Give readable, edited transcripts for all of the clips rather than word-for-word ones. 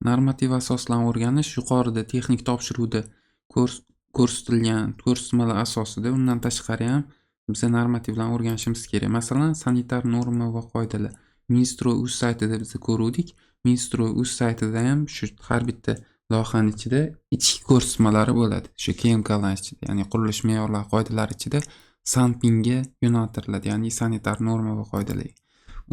Normativ asoslarni o'rganish yuqorida texnik topshiruvda ko'rsatilgan ko'rsatmalar asosida, undan tashqari ham biza normativlarni o'rganishimiz kerak. Masalan, sanitar norma va qoidalar. Minstrой uz saytida biz ko'ruvdik. Minstrой uz saytida ham shu har bitta loyihani ichida ichki ko'rsatmalari bo'ladi. Shu KMKlar ichida, ya'ni qurilish me'yorlari qoidalari ichida SanPinga yo'naltiriladi, ya'ni sanitar norma va qoidalar.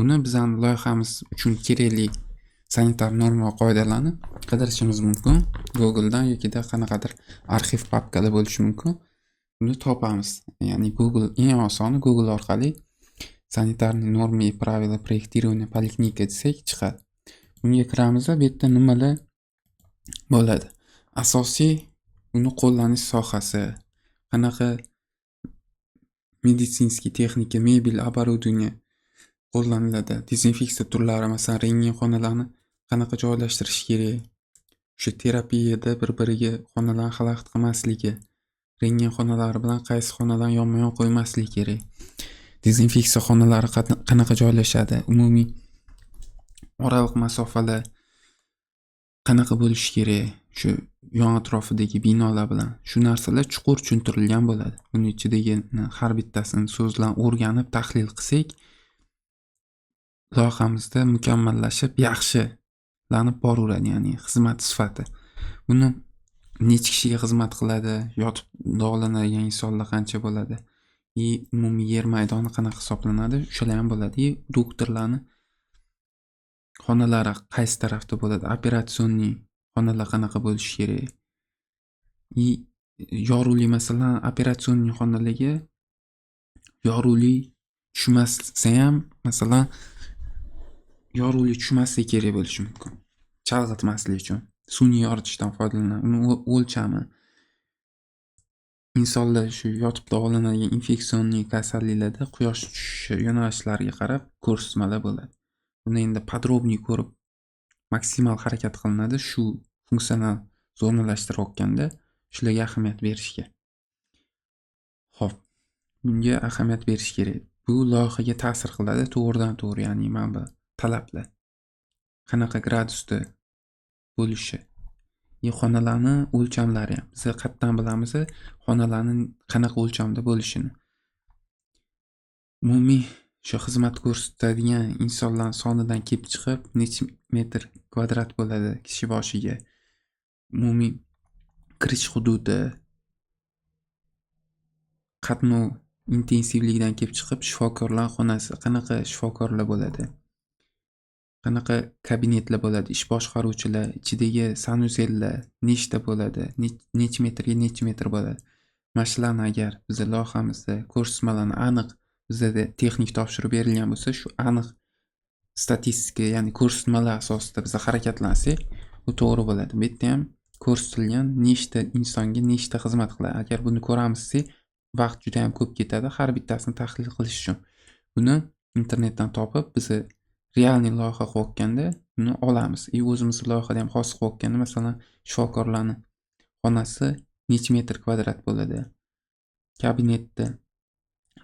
Uni bizani loyihamiz uchun kerakli sanitar norma va qoidalarni qidirishimiz mumkin. Google'dan yokida qanaqadir arxiv papkada bo'lishi mumkin. Uni topamiz. Ya'ni Google, eng osoni Google orqali "санитарные нормы и правила проектирования поликлиника" desak, chiqadi. Bunga kiramiz, bu yerda nimalar bo'ladi? Asosiy uni qo'llanish sohasi, qanaqa медицинский texnika, mebel, оборудование qo'llaniladi, dezinfeksiya turlari, masalan, rentgen xonalarni qanaqa joylashtirish kerak, o'sha terapiyada bir-biriga xonalarni xalaqit qilmasligi, rentgen xonalari bilan qaysi xonalarni yonma-yon qo'ymaslik kerak, dezinfeksiya xonalari qanaqa joylashadi, umumiy oraliq masofalar qanaqa bo'lishi kerak shu yon atrofidagi binolar bilan. Shu narsalar chuqur tushuntirilgan bo'ladi. Buni ichidagi har bittasini so'zlarni o'rganib, tahlil qilsak, loyihamizda mukammallashib, yaxshilanib boraveradi, ya'ni xizmat sifati. Buni necha kishiga xizmat qiladi, yotib davolanadigan insonlar qancha bo'ladi и umumiy yer maydoni qanaqa hisoblanadi, o'shalar ham bo'ladi. И doktorlarni xonalari qaysi tarafda bo'ladi, операционный xonalar qanaqa bo'lishi kerak и yorug'lik, masalan, операционный xonalarga yorug'lik tushmasa ham, masalan, yorug'lik tushmasligi kerak bo'lishi mumkin, chalg'itmaslik uchun sun'iy yoritishdan foydalanadi. Uni o'lchami, insonlar shu yotib davolanadigan инфекционный kasalliklarda quyosh tushishi yo'nalishlariga qarab ko'rsatmalar bo'ladi. Buni endi подробный ko'rib, maksimal harakat qilinadi shu funksional zonalashtirayotganda shularga ahamiyat berishga. Ho'p, bunga ahamiyat berish kerak. Bu loyihaga ta'sir qiladi to'g'ridan to'g'ri, ya'ni mana bu talablar qanaqa gradusda bo'lishi и xonalarni o'lchamlari ham. Biz qayerdan bilamiz xonalarni qanaqa o'lchamda bo'lishini? Umumiy shu xizmat ko'rsatadigan insonlar sonidan kelib chiqib, necha metr kvadrat bo'ladi kishi boshiga, umumiy kirish hududi, qatnov intensivligidan kelib chiqib, shifokorlar xonasi, qanaqa shifokorlar bo'ladi, qanaqa kabinetlar bo'ladi, ish boshqaruvchilar ichidagi санузел lar nechta bo'ladi, necha metrga necha metr bo'ladi. Mana shularni agar biza loyihamizda ko'rsatmalarni aniq, bizada texnik topshiriq berilgan bo'lsa, shu aniq statistika, ya'ni ko'rsatmalar asosida biza harakatlansak, bu to'g'ri bo'ladi. Bu yerda ham ko'rsatilgan, nechta insonga nechta xizmat qiladi. Agar buni ko'ramiz desak, vaqt juda yam ko'p ketadi har bittasini tahlil qilish uchun. Buni internetdan topib, biza реальный loyiha qilayotganda buni olamiz и o'zimizni loyihada ham hosil qilayotganda, masalan, shifokorlarni xonasi necha metr kvadrat bo'ladi, kabinetda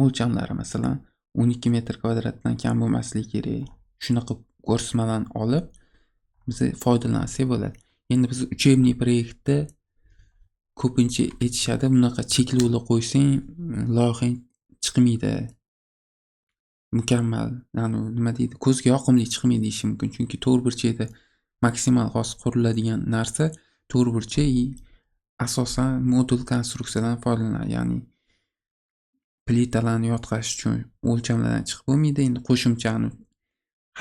o'lchamlari, masalan, 12 metr kvadratdan kam bo'lmasligi kerak. Shunaqa ko'rsatmalarni olib, biza foydalansak bo'ladi. Endi biz учебный проект da ko'pincha aytishadi, bunaqa cheklovlar qo'ysang, loyihang chiqmaydi mukammal, nima deydi, ko'zga yoqimli chiqmaydi deyishi mumkin. Chunki to'rtburchakda maksimal hozir quriladigan narsa to'rtburchak и asosan modul konstruksiyadan foydalanadi, ya'ni plitalarni yotqazish uchun o'lchamlardan chiqib bo'lmaydi. Endi qo'shimcha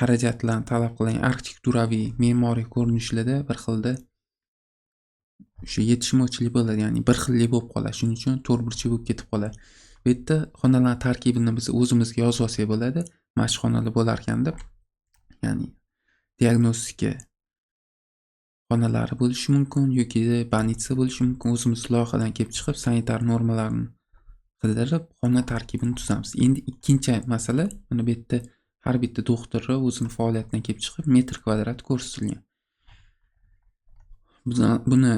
xarajatlarni talab qiladigan arxitekturaviy, me'moriy ko'rinishlarda bir xilda o'sha yetishmovchilik bo'ladi, ya'ni bir xillik bo'lib qoladi. Shuning uchun to'rtburchak bo'lib ketib qoladi. Bu yerda xonalar tarkibini biz o'zimizga yozib olsak bo'ladi, mana shu xonalar bo'larkan deb, ya'ni diagnostika xonalari bo'lishi mumkin yoki больница bo'lishi mumkin. O'zimiz loyihadan kelib chiqib, sanitar normalarni qidirib, xona tarkibini tuzamiz. Endi ikkinchi masala, mana bu yerda har bitta doktorni o'zini faoliyatidan kelib chiqib metr kvadrat ko'rsatilgan. Buni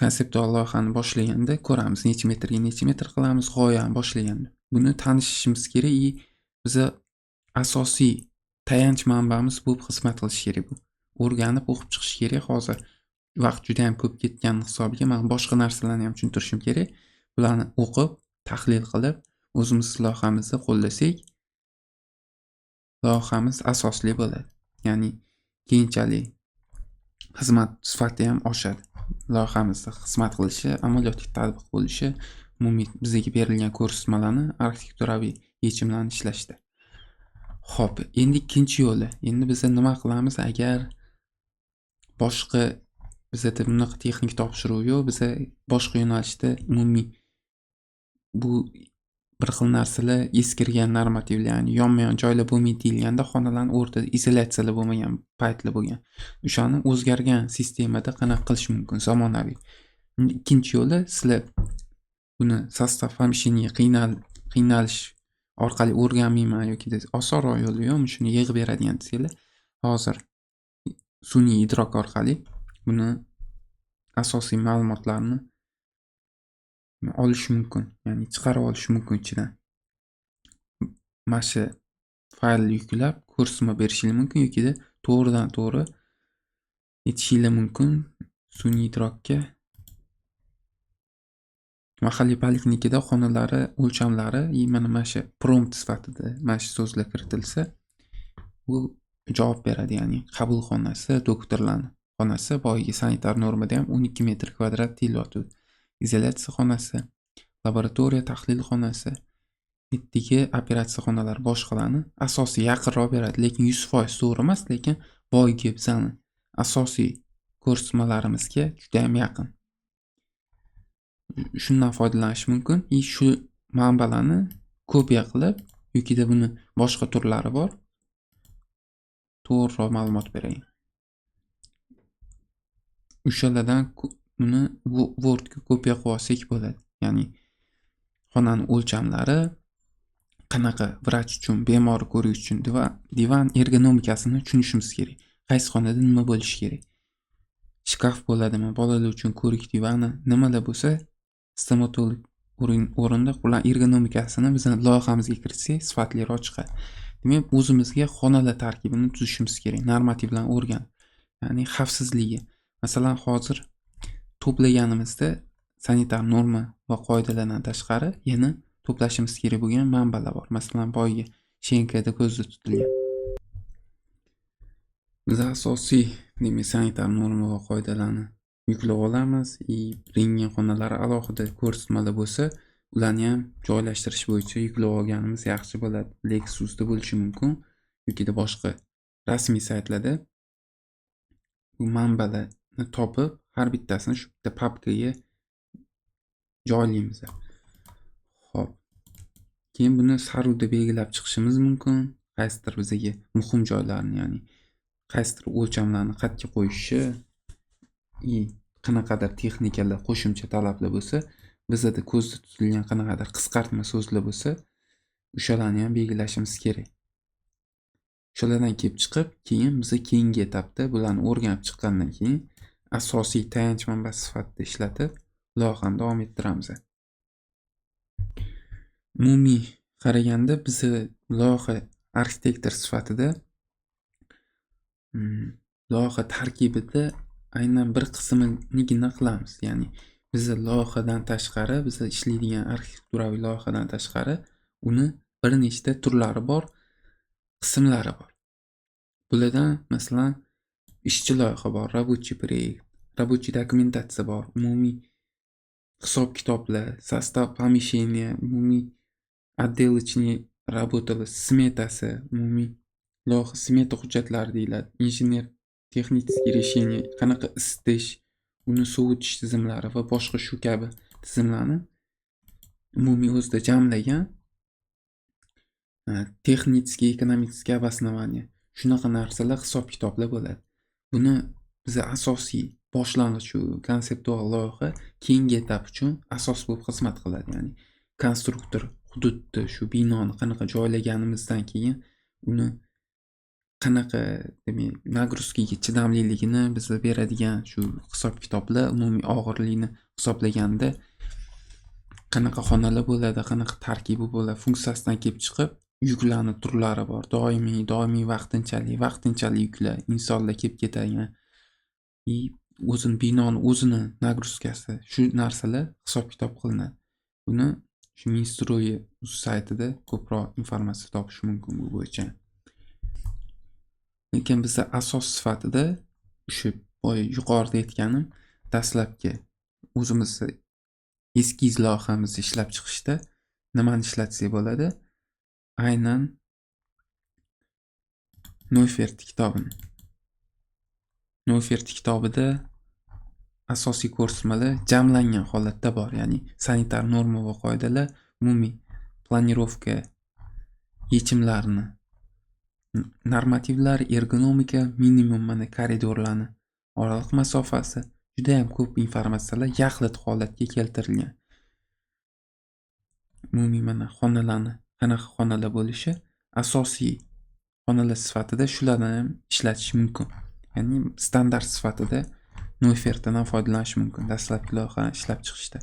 konseptual loyihani boshlaganda ko'ramiz, necha metrga necha metr qilamiz g'oyani boshlaganda. Buni tanishishimiz kerak и biza asosiy tayanch manbamiz bo'lib xizmat qilishi kerak bu. O'rganib, o'qib chiqish kerak. Hozir vaqt juda ham ko'p ketgani hisobiga man boshqa narsalarni ham tushuntirishim kerak. Bularni o'qib, tahlil qilib, o'zimiz loyihamizni qo'llasak, loyihamiz asosli bo'ladi. Ya'ni keyinchalik xizmat sifati ham oshadi. Loyihamizda xizmat qilishi, amaliyotga tatbiq bo'lishi, umumiy bizga berilgan ko'rsatmalarni, arxitekturaviy yechimlarni ishlashda. Xo'p, endi ikkinchi yo'li. Endi biz nima qilamiz agar boshqa bizada bunaqa texnik topshiruv yo'q, biza boshqa yo'nalishda umumiy bu bir xil narsalar eskirgan normativlar, ya'ni yonma-yon joylar bo'lmaydi deyilganda xonalarni o'rtada izolyatsiyalar bo'lmagan paytlar bo'lgan. O'shani o'zgargan sistemada qanaqa qilish mumkin zamonaviy. Endi ikkinchi yo'li, sizlar buni состав помещения qiynalish orqali o'rganmayman yoki osonroq yo'li yo'qmi, shuni yig'ib beradigan desanglar, hozir sun'iy idrok orqali buni asosiy ma'lumotlarni olish mumkin, ya'ni chiqarib olish mumkin ichidan. Mana shu faylni yuklab ko'rsatma berishinglar mumkin yokida to'g'ridan to'g'ri aytishinglar mumkin sun'iy idrokka. Mahalliy poliklinikada xonalari o'lchamlari и mana shu prompt sifatida mana shu so'zlar kiritilsa, u javob beradi, ya'ni qabul xonasi, doktorlarni xonasi boyagi sanitar normada ham 12 metr kvadrat deyilyotdi. Izolyatsiya xonasi, laboratoriya, tahlil xonasi, yerdagi operatsiya xonalari, boshqalarni asosiy yaqinroq beradi, lekin 100% to'g'ri emas, lekin boyagi bizani asosiy ko'rsatmalarimizga judayam yaqin. Shundan foydalanish mumkin и shu manbalarni kopiya qilib yokida buni boshqa turlari bor. To'g'riroq ma'lumot beray. O'shalardan buni Wordga kopiya qilib olsak bo'ladi. Ya'ni xonani o'lchamlari, qanaqa vrach uchun, bemor ko'rish uchun divan ergonomikasini tushunishimiz kerak. Qaysi xonada nima bo'lishi kerak? Shkaf bo'ladimi? Bolalar uchun ko'rik divani, nimalar bo'lsa, stomatolog o'rindiq, bular ergonomikasini biz loyihamizga kiritsak, sifatliroq chiqadi. Demak, o'zimizga xonalar tarkibini tuzishimiz kerak, normativlarni o'rganib. Ya'ni xavfsizligi. Masalan, hozir to'plaganimizda sanitar norma va qoidalardan tashqari yana to'plashimiz kerak bo'lgan manbalar bor. Masalan, boyagi ШНК da ko'zda tutilgan. Biz asosiy, demak, sanitar norma va qoidalarni yuklab olamiz и rentgen xonalari alohida ko'rsatmalar bo'lsa, ularni ham joylashtirish bo'yicha yuklab olganimiz yaxshi bo'ladi. Lexusda bo'lishi mumkin yokida boshqa rasmiy saytlarda bu manbalarni topib, har bittasini shu bitta papkaga joylaymiz. Xo'p. Keyin buni SARUda belgilab chiqishimiz mumkin. Qaysidir bizga muhim joylarni, ya'ni qaysidir o'lchamlarni qayerga qo'yishi и qanaqadir texnikalar, qo'shimcha talablar bo'lsa, bizada ko'zda tutilgan qanaqadir qisqartma so'zlar bo'lsa, o'shalarni ham belgilashimiz kerak. O'shalardan kelib chiqib, keyin biza keyingi etapda bularni o'rganib chiqqandan keyin asosiy tayanch manbasi sifatida ishlatib, loyihani davom ettiramiz. Umumiy qaraganda biza loyiha arxitektor sifatida loyiha tarkibida aynan bir qisminigina qilamiz. Ya'ni biza loyihadan tashqari, biza ishlaydigan arxitekturaviy loyihadan tashqari uni bir nechta turlari bor, qismlari bor. Bulardan, masalan, ishchi loyiha bor, рабочий проект, рабочий документация bor, umumiy hisob kitoblar, состав помещения, umumiy отделочный работа lar smetasi, umumiy loyiha smeta hujjatlari deyiladi. Инженерно-технический решение, qanaqa isitish, uni sovutish tizimlari va boshqa shu kabi tizimlarni umumiy o'zida jamlagan технический экономический обоснование, shunaqa narsalar, hisob kitoblar bo'ladi. Buni biza asosiy boshlang'ich shu konseptual loyiha keyingi etap uchun asos bo'lib xizmat qiladi. Ya'ni konstruktor hududni, shu binoni qanaqa joylaganimizdan keyin uni qanaqa, demak, нагрузка ga chidamliligini bizga beradigan shu hisob kitoblar, umumiy og'irlikni hisoblaganda qanaqa xonalar bo'ladi, qanaqa tarkibi bo'ladi, funksiyasidan kelib chiqib Yuklarni turlari bor: doimiy, doimiy vaqtinchalik, vaqtinchalik yuklar, insonlar kelib ketadigan и o'zini, binoni o'zini нагрузка si, shu narsalar hisob kitob qilinadi. Buni shu Минстрой saytida ko'proq informatsiya topish mumkin bu bo'yicha. Lekin biza asos sifatida o'sha boya yuqorida aytganim, dastlabki o'zimizni eskiz loyihamizni ishlab chiqishda nimani ishlatsak bo'ladi? Aynan Noyfert kitobini. Noyfert kitobida asosiy ko'rsatmalar jamlangan holatda bor, ya'ni sanitar norma va qoidalar, umumiy планировка yechimlarini normativlar, ergonomika, minimum mana koridorlarni oraliq masofasi, judayam ko'p informatsiyalar yaxlit holatga keltirilgan. Umumiy mana xonalarni, qanaqa xonalar bo'lishi, asosiy xonalar sifatida shularni ham ishlatish mumkin. Ya'ni standart sifatida Noyfertdan ham foydalanish mumkin dastlabki loyihani ishlab chiqishda.